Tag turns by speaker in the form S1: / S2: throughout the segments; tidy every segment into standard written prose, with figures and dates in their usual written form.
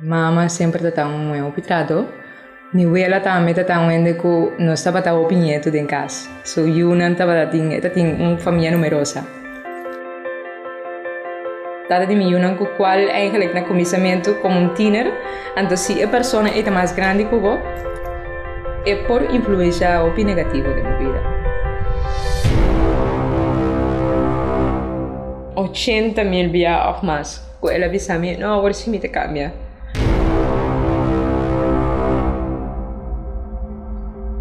S1: Mama semper ta ta un muhé hopi trato. Mi wela tambe ta ta un hende ku nos tabata hopi nietu den kas. Su yunan tabata tin, e ta tin un famia numerosa. Tata di mi yunan ku kual eigenlijk na kuminsamentu komo un tiner, anto si e persona ei ta mas grandi ku bo, e por influenshá hopi negativo den bo bida. 80.000 bia òf mas ku el a bisa mi, no, awor si mi ta kambia.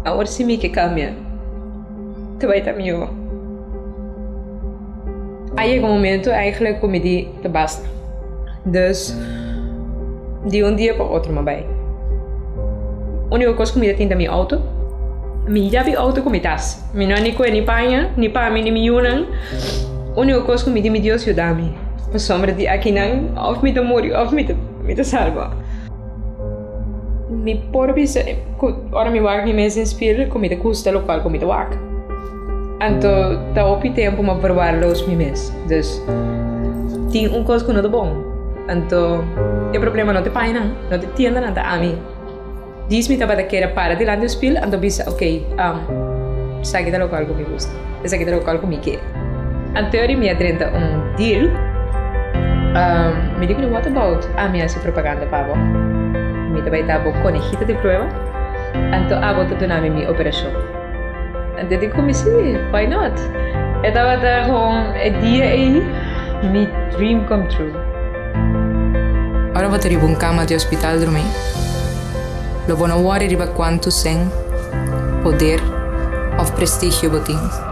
S1: Awor si mi ke kambia, ta bai ta mihó. A yega un momento eigenlijk ku mi di ta basta. Dus di un dia pa otro mi a bai. Úniko kos ku mi ta tin ta mi outo. Mi yabi outo ku mi tas. Mi no a ni kue ni paña, ni pa mi ni mi yunan. Úniko kos ku mi di mi Dios yuda mi. Pasobra di akinan òf mi ta muri òf mi ta mi ta salba. Mi por bisa ku ora mi wak mi mes den spil ku mi ta gusta lokual ku mi ta wak. Anto ta hopi tempu mi a verwaarloos mi mes. Dus tin un kos ku no ta bon. Anto e problema no ta e pañanan, no ta e tiendanan, ta ami. Dis mi tabata kere para dilanti un spil anto bisa ok, esaki ta lokual ku mi gusta, esaki ta lokual ku mi ke. Anto ori mi a drenta un deal, mi di ku what about ami hasi propaganda pa bo? Mi ta bai ta bo konehita di prueba, anto abo ta duna mi mi operashon. Anto di ku mi si, why not? E tabata gewoon e dia ei mi dream come true.
S2: Ora bo ta riba un kama di hospital drumí, lo bo no wòri riba kuantu sèn, poder òf prestigio bo tin.